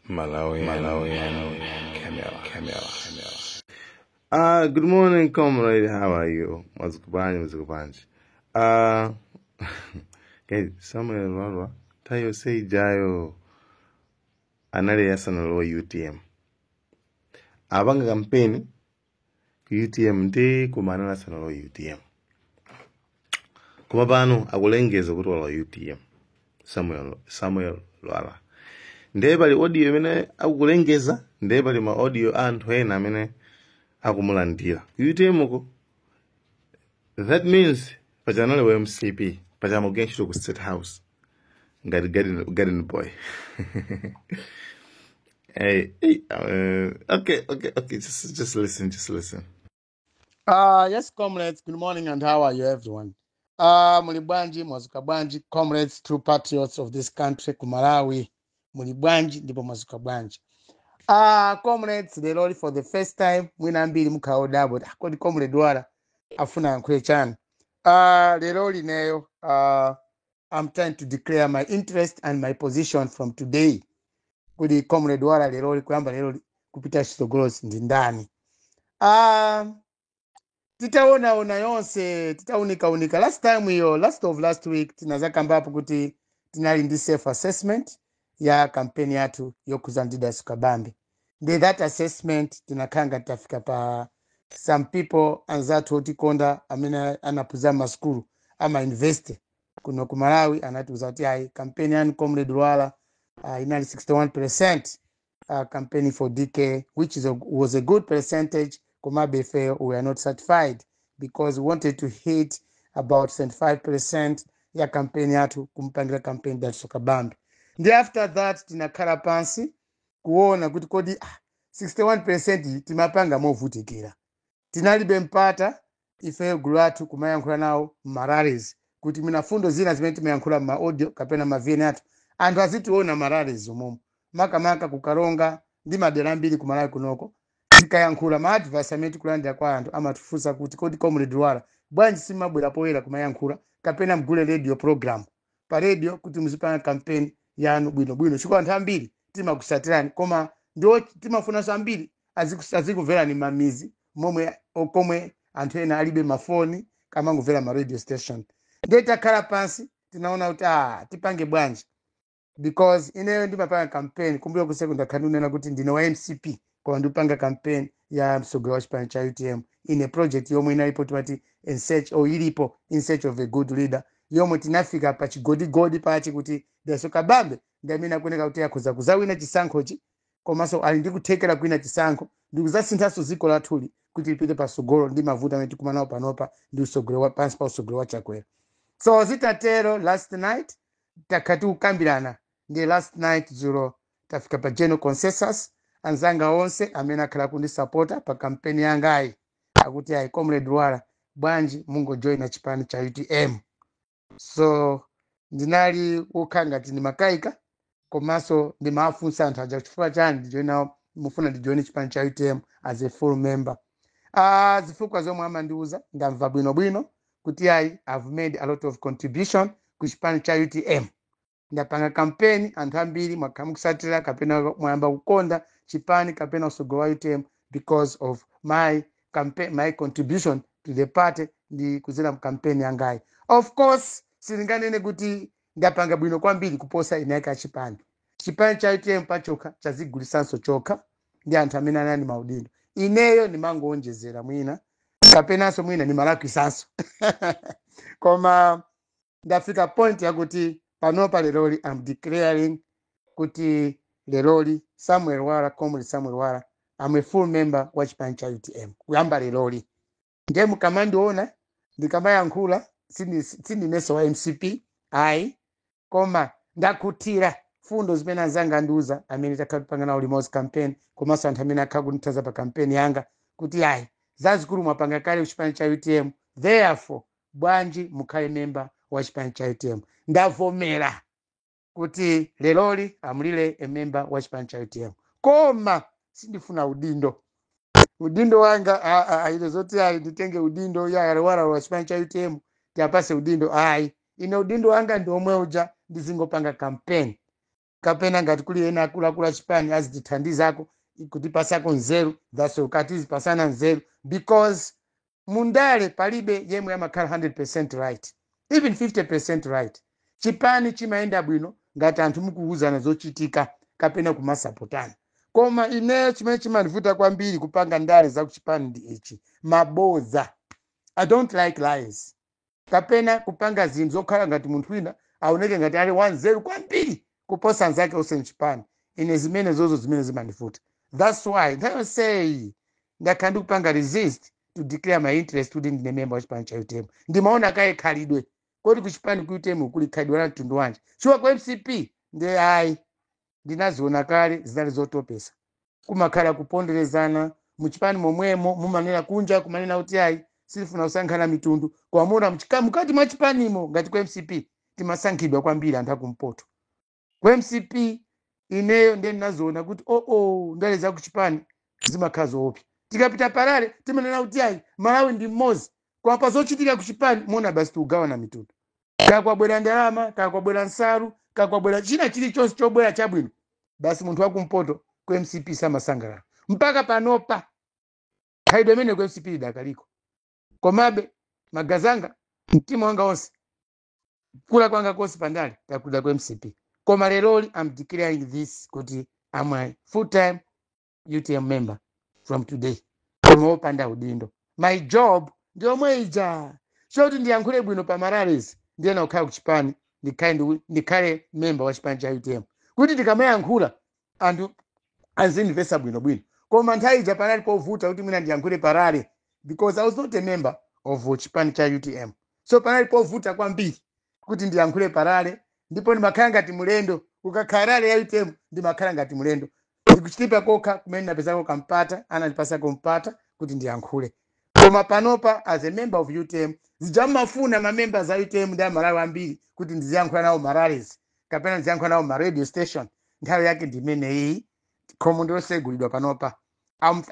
Malawi, Malawian Camera, Camera, Camera. Good morning, comrade. How are you? Mwadzuka bwanji, mwadzuka bwanji. Okay, Samuel Lwara, tayo sei jayo anali asanalowe UTM. Apanga kampeni ku UTM ndi koma anali asanalowe UTM. Koma pano akulengeza kuti walowa UTM. Samuel Lwara. Ndiye pali audio imene akukulengeza, ndiye pali ma audio a anthu ena amene akumulandira ku UTM ko. That means paja anali wa MCP, paja amagwira ntchito ku State House ngati garden boy. Hey, hey, okay, just listen, just listen. Yes, comrades, good morning and how are you, everyone? Muli bwanji, mwadzuka bwanji, comrades, true patriots of this country, ku Malawi, muli bwanji, ndipo mwadzuka bwanji. Comrades, lero for the first time, mwina ambiri mukhala odabwa, ah, kodi comrade Lwara afuna yankhule chani? Lero lineyo, I'm trying to declare my interest and my position from today. Kuli comrade Lwara lero kuyamba lero kupita chitsogolo ndi ndani? Titaonaona yonse, titaunikaunika last time iyo, last of last week, tinazakambapo kuti tinali ndi self assessment ya kampeni yathu yokhuza ndi Dalitso Kabambe. Ndi that assessment tinakhala ngati tafika pa some people anzathu otikonda amene anaphunzira masukulu ama university kuno ku Malawi anatiuza kuti ayi, kampeni yanu, comrade Lwara, inali 61% campaigning for DK, which was a good percentage. Komabe ife we are not satisfied because we wanted to hit about 75% ya campaign yathu kumpangira campaign Dalitso Kabambe. Ndi after that tinakhala pansi kuona kuti kodi 61% iyi timapanga movutikira, tinalibe mpata ife gulu lathu kumayankhula nawo mma rallies, kuti mina fundo zina zimene timayankhula ma audio kapena ma VN athu anthu azitiona ma rallies umomo, makamaka kukaronga ndi madera ambiri kumalawi kunoko. Tikayankhula ma advice amene tikulandira kwa anthu, amatifunsa kuti kodi comrade Lwara bwanji simabwera poyera kumayankhula kapena mgule radio program pa radio kuti muzipanga campaign yanu bwinobwino, chifukwa anthu ambiri timakusatirani, koma ndiwo timafunanso ambiri azikumverani mamizi momwe komwe anthu ena alibe mafoni, kamangomvera ma radio station. Ndiye takhala pansi tinaona kuti tipange bwanji, because ineyo ndimapanga campaign kumbuyo kuseku ndakhala ndikunena kuti ndine wa MCP, koma ndikupanga campaign ya mtsogoleri wa chipani cha UTM in a project yomwe inalipo timati in search or ilipo in search of a good leader, yomwe tinafika pa chigodigodi pachi kuti Dalitso Kabambe ndi amene akuoneka kuti akhoza kuzawina chisankhochi, komanso ali ndi kuthekera kuwina chisankho ndi kuzasinthanso dziko lathuli kuti lipite pasogolo ndi mavuto amene tikumana nawo panopa ndi usogolo wa pansi pa usogolo wa Chakwera. So zitatero, last night takhala tikukambirana, ndi last night, dzulo, tafika pa general consensus. Anzanga onse amene akhala kundisapota pa kampeni yangayi akuti ayi, comrade Lwara, bwanji mungojoyina chipani cha UTM? So ndinali kukhala ngati ndimakayika, komanso ndimafunsa anthu aja chifukwa chani ndijoyina, mufuna ndijoyine chipani cha UTM as a full member. Zifukwa zomwe amandiuza ndamva bwinobwino kuti ayi, I've made a lot of contribution ku chipani cha UTM, ndapanga kampeni, anthu ambiri mwakhala mukusatira kapena mwayamba kukonda chipani kapena usogolo wa UTM because of my campaign, my contribution to the party ndi kuzera mu campaign yangayi. Of course sindinganene kuti ndapanga bwino kwambiri kuposa inayika chipani. Chipani cha UTM pachokha chazigulisanso chokha ndi anthu amene anali maudindo, ineyo ndimangoonjezera mwina kapenanso mwina ndimalakwisanso, koma ndafika point yakuti panopa leroli I'm declaring kuti leroli Samuel Lwara, comrade Samuel Lwara, I'm a full member wa chipani cha UTM kuyamba leroli. Ndiye mukamandiona ndikamayankhula, sindinenso wa MCP ayi, koma ndakhutira fundo zimene anzanga andiuza amene takhala tipanga nawo limodzi campaign, komanso anthu amene akhala kundithandiza pa campaign yanga kuti ayi, zazikulu mwapanga kale ku chipani cha UTM, therefore bwanji mukhale member wa chipani cha UTM? Ndavomera kuti leroli I'm really a member wa chipani cha UTM, koma sindifuna udindo. Udindo wanga ine zoti ayi, nditenge udindo ya Lwara wa chipani cha UTM, tiapase udindo, ayi. Ine udindo wanga ndi omwe uja, ndizingopanga campaign. Kapena ngati kuli ena akuluakulu achipani azitithandizako kutipasako nzeru, that's okay, tizipasana nzeru, because mundale palibe yemwe amakhala 100% right, even 50% right. Chipani chimayenda bwino ngati anthu mukuwuzana zochitika kapena kumasapotana. Koma ineyo chimene chimandivuta kwambiri kupanga ndale za kuchipani ndi ichi: maboza. I don't like lies, kapena kupanga zinthu zokhala ngati munthu wina aoneke ngati ali wanzeru kwambiri kuposa anzake onse mchipani. Ine zimene zozo zimene zimandivuta. That's why nthawi yonseyi ndakhala ndikupanga resist to declare my interest kuti ndine member wa chipani cha UTM. Ndimaona kaye khalidwe kodi kuchipani ku UTM kuli khalidwe la mtundu wanji. Chifukwa ku MCP ndi ayi, ndinaziona kale, zinali zotopesa. Kumakhala kuponderezana muchipani momwemo. Mumanena kunja kumanena kuti ayi, silifuna kusankhana mitundu, kwamuna mukati mwa chipanimo. Ngati ku MCP timasankhidwa kwambiri anthu akumpoto ku MCP. Ineyo ndiye ndinaziona kuti oo, ndale za kuchipani zimakhala zoopsa. Tikapita pa rally timanena kuti ayi, Malawi ndi mmodzi, koma pa zochitika kuchipani muona basi tikugawana mitundu. Kakwabwera ndalama, kakwabwera nsalu, kakwabwera china chilichonse chobwera chabwino, basi munthu wakumpoto ku MCP samasangalala. Mpaka panopa khalidwe imene ku MCP idakaliko. Komabe magazanga, mtima wanga wonse, kula kwanga konse pandale takulira ku MCP. Koma leroli I'm declaring this kuti I'm a full time UTM member from today, koma wopanda udindo. My job ndi yomwe ija choti ndiyankhule bwino pa ma rallies, ndiyena kukhala kuchipani, ndikhale member wa chipani cha UTM kuti ndikamayankhula anthu azindimvesa bwinobwino. Koma nthawi ija panali povuta kuti mwina ndiyankhule pa rally because I was not a member of chipani cha UTM. So panali povuta kwambiri kuti ndiyankhule pa rally, ndipo ndimakhala ngati mulendo. Kukakhala rally ya UTM ndimakhala ngati mulendo. Ndikuchitipa kokha kumene ndapezako kampata, anandipasako mpata kuti ndiyankhule. Koma panopa as a member of UTM, zija mmafuna ma members a UTM ndi Amalawi ambiri kuti ndiziyankhula nawo ma rallies kapena ndiziyankhula nawo ma radio station, nthawi yake ndimene iyi. Khomo ndilosegulidwa panopa.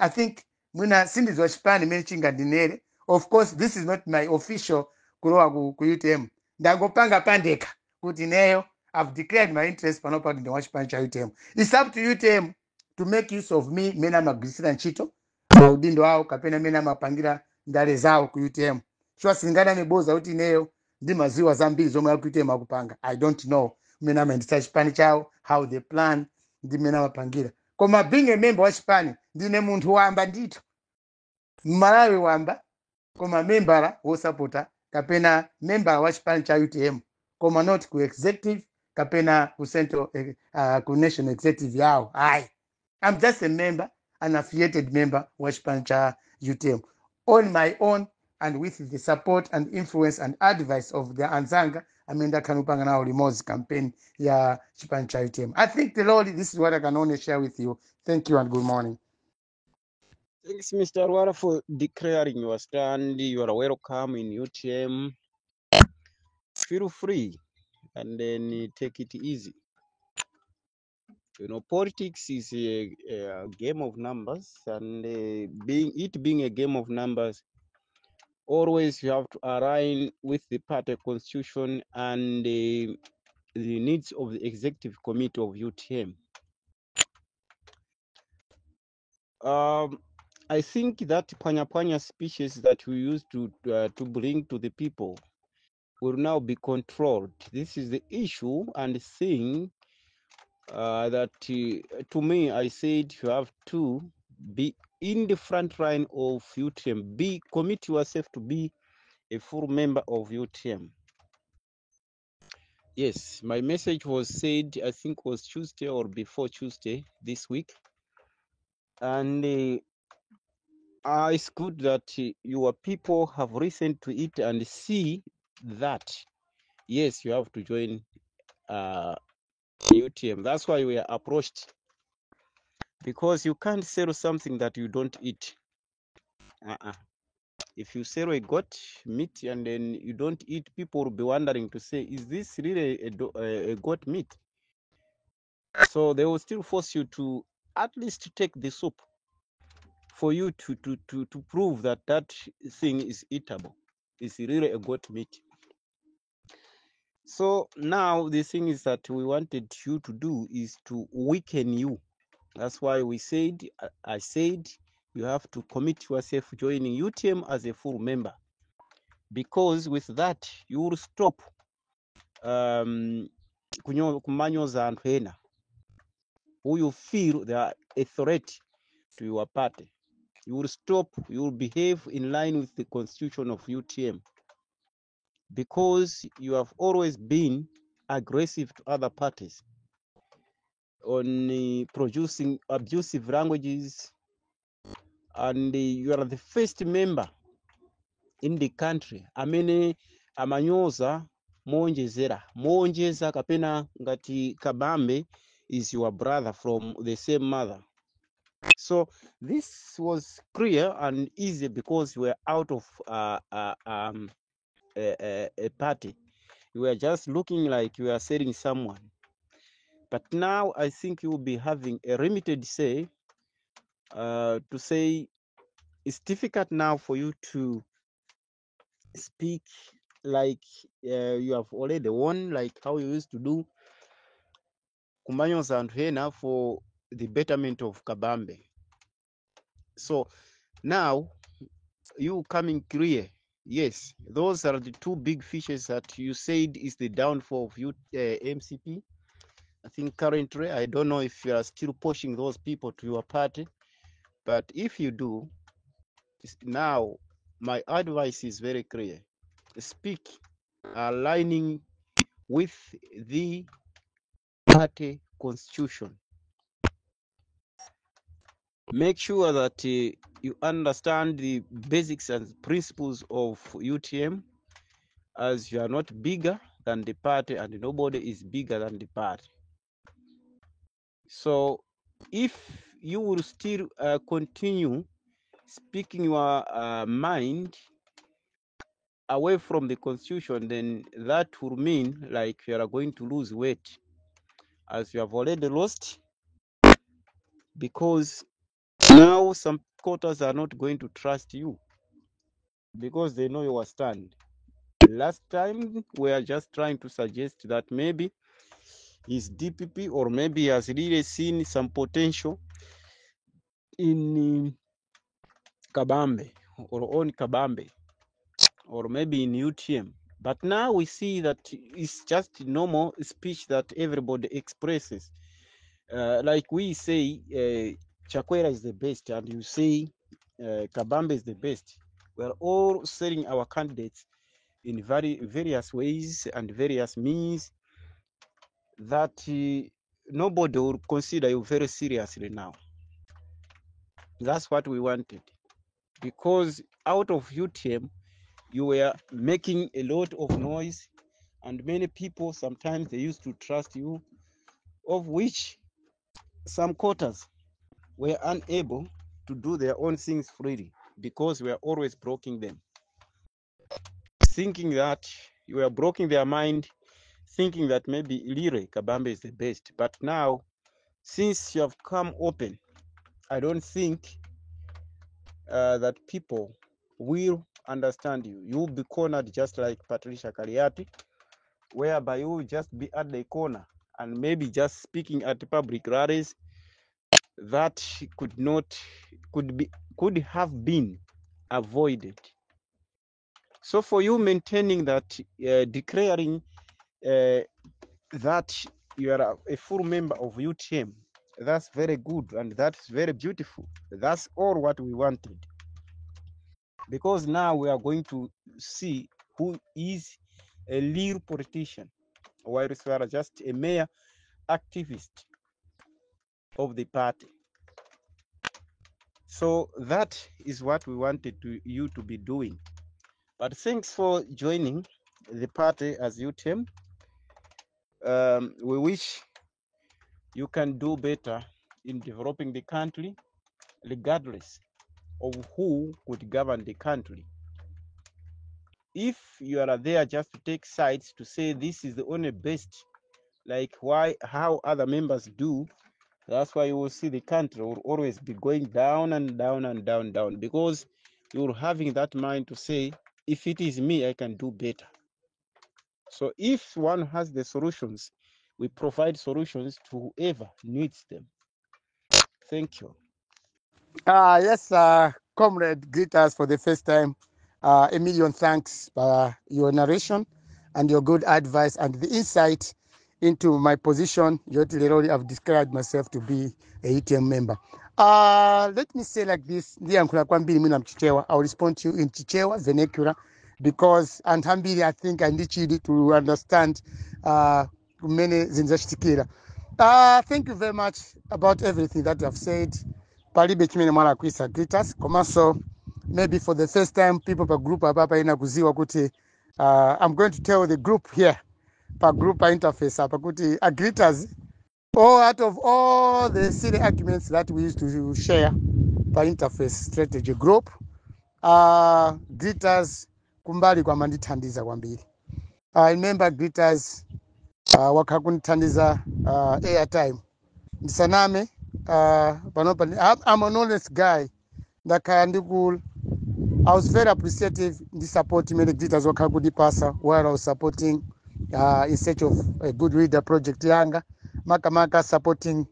I think mwina sindidziwa chipani imene chingandinere. Of course this is not my official kulowa ku UTM. Ndangopanga pandekha kuti ineyo I've declared my interest panopa kuti ndi wa chipani cha UTM. It's up to UTM to make use of me mmene amagwirisira ntchito maudindo awo kapena mmene amapangira ndale zawo ku UTM. Chifukwa sindinganamiboza kuti ineyo ndimaziwa zambiri zomwe aku UTM akupanga. I don't know mmene amayendetsa chipani chawo, how they plan ndi mmene amapangira. Koma being a member wa chipani, ndine munthu wamba ndithu, Mmalawi wamba, koma membala wosapota kapena membala wa chipani cha UTM, koma not ku executive kapena ku central, ku national executive yawo, ayi. I'm just a member, an affiliated member wa chipani cha UTM on my own and with the support and influence and advice of the anzanga amene ndakhala kupanga nawo limodzi campaign ya chipani cha UTM. I think the Lord, this is what I can only share with you. Thank you and good morning. Thanks, Mr. Rwara, for declaring your stand. You are welcome in UTM. Feel free and then take it easy. Politics is a game of numbers, and being a game of numbers, always you have to align with the party constitution and the needs of the executive committee of UTM. I think that Panya Panya speeches that we used to bring to the people will now be controlled. This is the issue and thing that to me, I said you have to be in the front line of UTM. Be commit yourself to be a full member of UTM. Yes, my message was said, I think was Tuesday or before Tuesday this week. And it's good that your people have listened to it and see that, yes, you have to join UTM. That's why we are approached, because you can't sell something that you don't eat. If you sell a goat meat and then you don't eat, people will be wondering to say, is this really a goat meat? So they will still force you to at least take the soup for you to prove that that thing is eatable. It's really a goat meat. So now the thing is that we wanted you to do is to weaken you. That's why we said, I said, you have to commit yourself joining UTM as a full member, because with that you will stop kumanyoza anthu ena who you feel they are a threat to your party. You will stop, you will behave in line with the constitution of UTM, because you have always been aggressive to other parties on producing abusive languages, and you are the first member in the country amene amanyoza monjezera monjeza kapena ngati Kabambe is your brother from the same mother. So this was clear and easy because we were out of a party. You were just looking like you are selling someone. But now I think you will be having a limited say to say it's difficult now for you to speak like you have already won, like how you used to do kumanyoza anthu ena for the betterment of Kabambe. So now you coming clear. Yes, those are the two big fishes that you said is the downfall of you, MCP. I think currently, I don't know if you are still pushing those people to your party, but if you do, now my advice is very clear. Speak aligning with the party constitution. Make sure that you understand the basics and principles of UTM, as you are not bigger than the party and nobody is bigger than the party. So if you will still continue speaking your mind away from the constitution, then that will mean like you are going to lose weight, as you have already lost, because now some quarters are not going to trust you because they know your stand. Last time we are just trying to suggest that maybe he's DPP, or maybe he has really seen some potential in Kabambe or on Kabambe, or maybe in UTM. But now we see that it's just normal speech that everybody expresses. Like we say, Chakwera is the best, and you say Kabambe is the best. We are all selling our candidates in very various ways and various means that nobody will consider you very seriously now. That's what we wanted. Because out of UTM, you were making a lot of noise, and many people sometimes they used to trust you, of which some quarters were unable to do their own things freely because we are always blocking them, thinking that you are blocking their mind, thinking that maybe Lire Kabambe is the best. But now, since you have come open, I don't think that people will understand you. You will be cornered just like Patricia Kaliati, whereby you will just be at the corner and maybe just speaking at public rallies that could have been avoided. So for you maintaining that, declaring that you are a full member of UTM, that's very good and that's very beautiful. That's all what we wanted. Because now we are going to see who is a real politician, whilst we are just a mere activist of the party. So that is what we wanted you to be doing. But thanks for joining the party as UTM. We wish you can do better in developing the country, regardless of who could govern the country. If you are there just to take sides to say this is the only best, like why how other members do, that's why you will see the country will always be going down and down and down, down, because you're having that mind to say, if it is me, I can do better. So if one has the solutions, we provide solutions to whoever needs them. Thank you. Yes, comrade, greet us for the first time. A million thanks for your narration and your good advice and the insight into my position. Yoti Leroli, I've described myself to be a UTM member. Let me say like this, ndiyankhula kwambiri mwina mchichewa. I will respond to you in Chichewa vernacular because anthu ambiri, I think, ali ndi chidwi to understand kumene zinthu zachitikira. Thank you very much about everything that you have said. Palibe chimene mwalakwisa, Glitters. Komanso maybe for the first time people pa group apapa ina kuziwa kuti I'm going to tell the group here pa group pa interface apa kuti a Glitters, all out of all the silly arguments that we used to share pa interface strategy group, Glitters kumbali kwamandithandiza kwambiri. I remember Glitters wakha kundithandiza airtime. Ndisaname, panopa I'm an honest guy. Ndakhala ndiku I was very appreciative ndi support imene Glitters wakhala kundipasa while I was supporting In Search of a Good Leader project yanga, makamaka supporting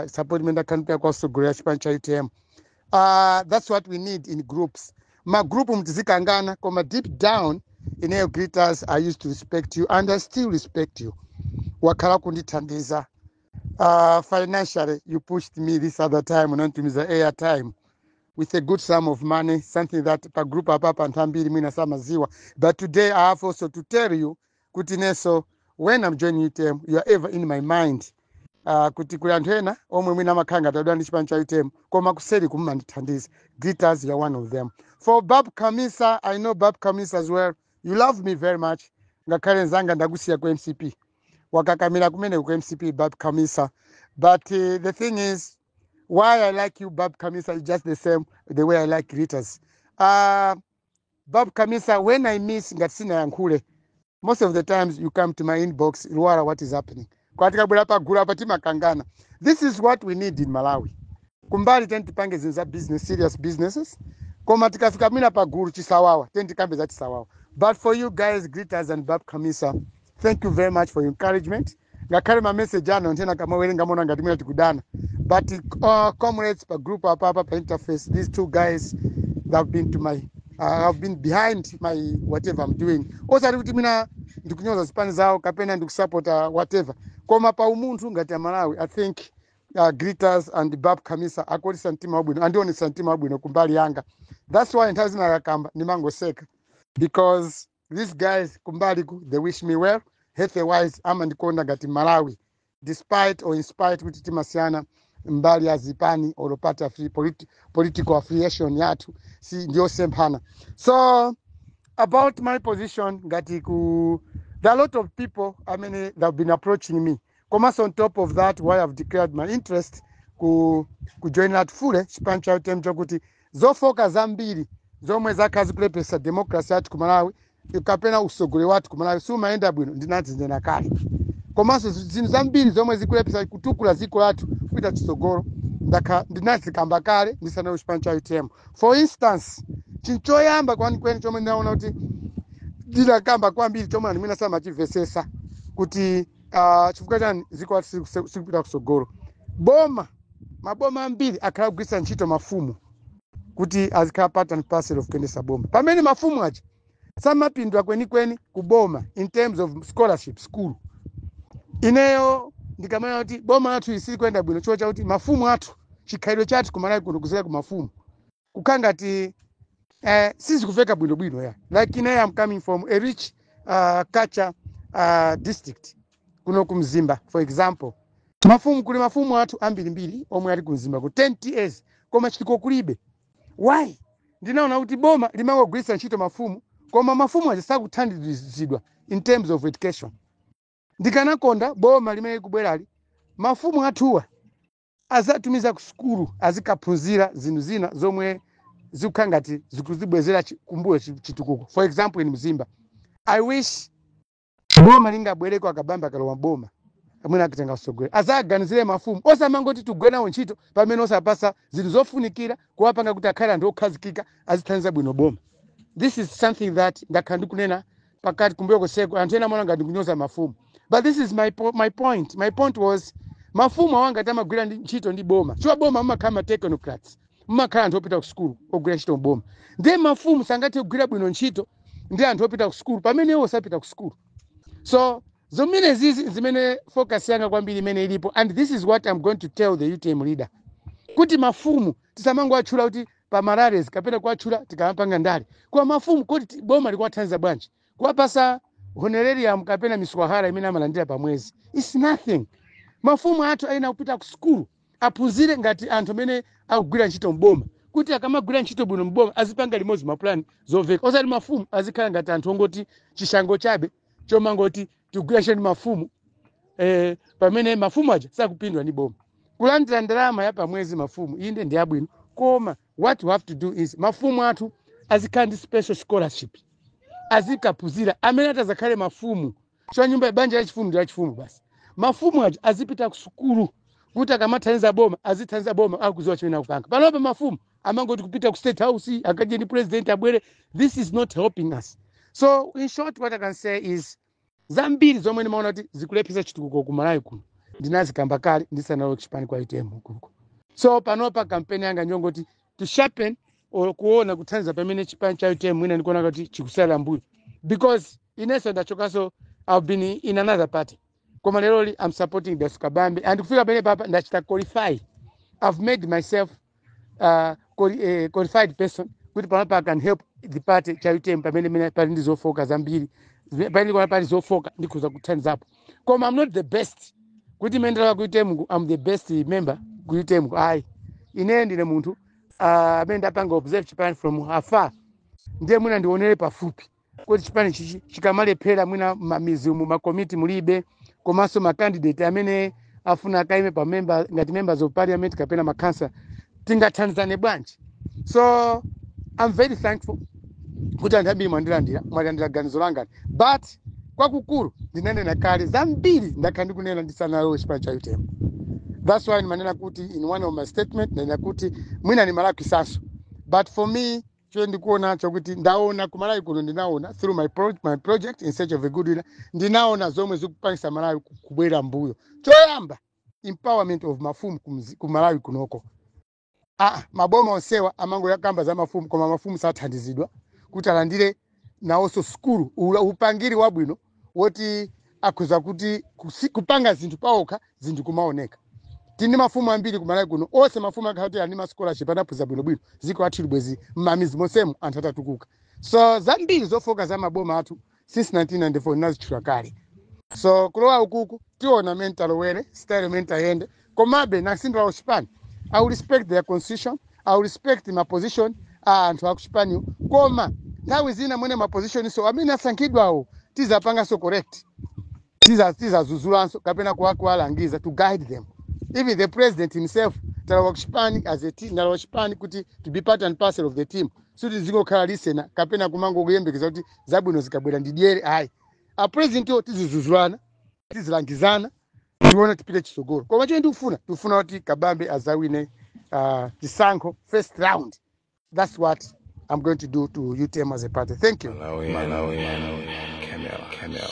support imene ndakhala ndikuya kwa usogolera chipani cha UTM. That's what we need in groups. Magrupu mtizikangana, koma deep down ineyo Glitters, I used to respect you and I still respect you. Wakhala kundithandiza financially. You pushed me this other time unanditumiza airtime with a good sum of money, something that pa group apapa anthu ambiri mwina samaziwa. But today I have also to tell you kuti neso when I'm joining UTM, you are ever in my mind, kuti kuli anthu ena omwe mwina amakhala ngati adana ndi chipani cha UTM koma kuseri kumandithandiza. Glitters, you are one of them. For Bab Kamisa, I know Bab Kamisa as well, you love me very much. Ngakhale nzanga ndakusiya ku MCP, wakakamira kumene ku MCP, Bab Kamisa, but the thing is, why I like you, Bab Kamisa, is just the same the way I like Glitters. Bab Kamisa, when I miss, ngati sinayankhule, most of the times you come to my inbox, "Luara, what is happening?" Kwatikabwera pagulu apa timakangana. This is what we need in Malawi. Kumbali teni tipange zinthu za business, serious businesses, koma tikafika mwina pagulu chisawawa, teni tikambe za chisawawa. But for you guys, Glitters and Bab Kamisa, thank you very much for your encouragement. Ngakhale ma message ano nthena kamawerenga mona ngati mwina tikudana, but comrades pa group apapa pa interface, these two guys that have been to my have been behind my whatever I'm doing. Osati kuti mwina ndikunyoza zipani zawo kapena ndikusapota whatever, koma pa umunthu ngati Amalawi, I think Glitters and Bab Kamisa akuonesa mtima wabwino, andionesa mtima wabwino kumbali yanga. That's why nthawi zina akakamba ndimangoseka because these guys kumbaliku, they wish me well health wise, amandikonda ngati Malawi, despite or in spite kuti timasiyana mbali ya zipani or party political affiliation yathu si ndiyosemphana. So about my position ngati ku, there are a lot of people, I mean, that have been approaching me. Komanso on top of that, why I've declared my interest ku join that fully chipani cha UTM, chokuti zofoka zambiri zomwe zakhala zikulepesa democracy yathu ku Malawi kapena usogoleri wathu ku Malawi sumayenda bwino, ndinazinena kale. Komanso zinthu zambiri zomwe zikulepesa kutukula dziko lathu kupita chitsogolo, ndakha ndinazikamba kale ndisanayo chipani cha UTM. For instance, chinthu choyamba kwenikweni chomwe ndinaona kuti ndinakamba kwambiri, chomwe anthu mwina samachimvesesa kuti chifukwa chani dziko lathu sikupita kutsogolo, boma, maboma ambiri akhala kugwiritsa ntchito mafumu kuti azikhala part and parcel of kuyendesa boma, pamene mafumu aja samapindula kwenikweni kuboma in terms of scholarship, school. Ineyo ndikamana kuti boma lathu isili kuyenda bwino chifukwa chakuti mafumu athu, chikhalidwe chathu kumalawi kuno kuzera ku mafumu kukhala ngati sizikuveka bwinobwino ya. Like ineyo, I'm coming from a rich culture district kuno kumzimba. For example, mafumu, kuli mafumu athu ambirimbiri omwe ali kumzimba ku 10 ts, koma chitukuko kulibe. Why? Ndinaona kuti boma limangogwiritsa ntchito mafumu, koma mafumu aja sakuthandizidwa in terms of education. Ndikanakonda boma limene likubwerali, mafumu athuwa azatumiza ku sukulu, azikaphunzira zinthu zina zomwe zikukhala ngati zikuzibwezera kumbuyo chitukuko. For example, in Mzimba, I wish boma lingabwereko, akabamba kalowa boma, amwene akitenga usogolera, azaganizire mafumu, osamangoti tigwe nawo ntchito pamene osapasa zinthu zofunikira kuwapanga kuti akhale anthu okhazikika, azithandiza bwino boma. This is something that ndakhala ndikunena. Pakati kumbuyo koseko anthu ena amaona ngati kunyoza mafumu, but this is my point. My point was, mafumu awanga ngati amagwira ntchito ndi boma, chifukwa boma mumakhala ma technocrats, mumakhala anthu opita ku sukulu ogwira ntchito mboma. Ndiye mafumu sangathe kugwira bwino ntchito ndi anthu opita ku sukulu pamene iwo sapita ku sukulu. So zimene zizi zimene focus yanga kwambiri imene ilipo, and this is what I'm going to tell the UTM leader, kuti mafumu tisamangowatchula kuti pa ma rallies kapena kuwatchula tikamapanga ndale. Kwa mafumu, kuti boma likuwathandiza bwanji? Kuwapasa honorarium kapena miswahara imene amalandira pa mwezi, it's nothing. Mafumu athu ayenera kupita ku sukulu, aphunzire ngati anthu amene akugwira ntchito mboma, kuti akamagwira ntchito bwino mboma azipanga limodzi mapulani zomveka, osati mafumu azikhala ngati anthu ongoti chishango chabe chomangoti tikugwira ntchito ndi mafumu, pamene mafumu aja sakupindula ndi boma. Kulandira ndalama ya pamwezi mafumu, inde, ndi yabwino, koma what we have to do is mafumu athu azikhala ndi special scholarship, azikaphunzira amene atazakhale mafumu. Chwa nyumba ya banja yachifumu ndi yachifumu basi. Mafumu aja azipita ku sukulu kuti akamathandiza boma, azithandiza boma akuziwa chimene akupanga. Panopa mafumu amangoti kupita ku State House, akadye ndi president, abwere. This is not helping us. So in short, what I can say is, zambiri zomwe ndimaona kuti zikulepheresa chitukuko ku Malawi kuno ndinazikamba kale ndisanalowe kuchipani kwa UTM kuko. So panopa kampeni yanga njongoti to sharpen or kuona kuthandiza pamene chipani cha UTM mwina ndikuona kuti chikusala mbuyo, because inenso ndachokanso, I've been in another party, koma leroli I'm supporting Dalitso Kabambe, and kufika pene papa ndachita qualify. I've made myself qualified person kuti panopa I can help the party cha UTM pamene mene pali ndi zofoka zambiri. Pamene ndikuona pali zofoka, ndikhuza kuthandizapo, koma I'm not the best kuti imene ndalowa ku UTM ku, I'm the best member ku UTM ku. Ayi, ine ndine munthu amene ndapanga observe chipani from afar, ndiye mwina ndionere pafupi kuti chipani chichi chikamalephera mwina mamizi umu makomiti mulibe, komanso ma candidate amene afuna akaime pa member, ngati members of parliament kapena makhansa, tingathandizane bwanji? So I'm very thankful kuti anthu ambiri mwandilandira, mwalandira ganizo langani, but kwakukulu ndinanena kale zambiri, ndakhala ndikunena ndisanalowe chipani cha UTM. That's why ndimanena kuti in one of my statement ndanena kuti mwina ndimalakwitsanso, but for me cho ndikuona chokuti ndaona kumalawi kuno, ndinaona through my project In Search of a Good Leader, ndinaona zomwe zikupangisa Malawi kubwera mbuyo. Choyamba, empowerment of mafumu ku Malawi kunoko. Ah, maboma onsewa amangoyakamba za mafumu, koma mafumu sathandizidwa kuti alandire nawonso sukulu, upangiri wabwino woti akhuza kuti kupanga zinthu pawokha, zinthu kumaoneka. Tini mafumu ambiri kumalawi kuno, onse mafumu akhala kuti ali ma scholarship, anaphunzira bwinobwino, ziko athu bwezi mmamizi monsemu anthu atatukuka. So zambiri zofoka za maboma athu since 1994 ndinazitchula kale. So kulowa ukuku, tiona mmene talowere, style imene tayende, komabe nasindala chipani, I will respect their constitution, I will respect ma position a anthu akuchipaniwo, koma nthawi zina mwene ma position so amene asankhidwawo tizapanganso correct, tizazuzulanso kapena kuwalangiza, to guide them. Even the president himself, talowa kuchipani as a team, ndalowa chipani kuti to be part and parcel of the team, suti zingokhala listener kapena kumango kuyembekeza kuti zabwino zikabwera ndidyere, ayi. A president yo tizizuzulana, tizilangizana, tione tipite chitsogolo. Koma chomwe ndikufuna, tikufuna kuti Kabambe azawine chisankho first round. That's what I'm going to do to UTM as a party. Thank you. Malawi, Malawi, Camera, Camera.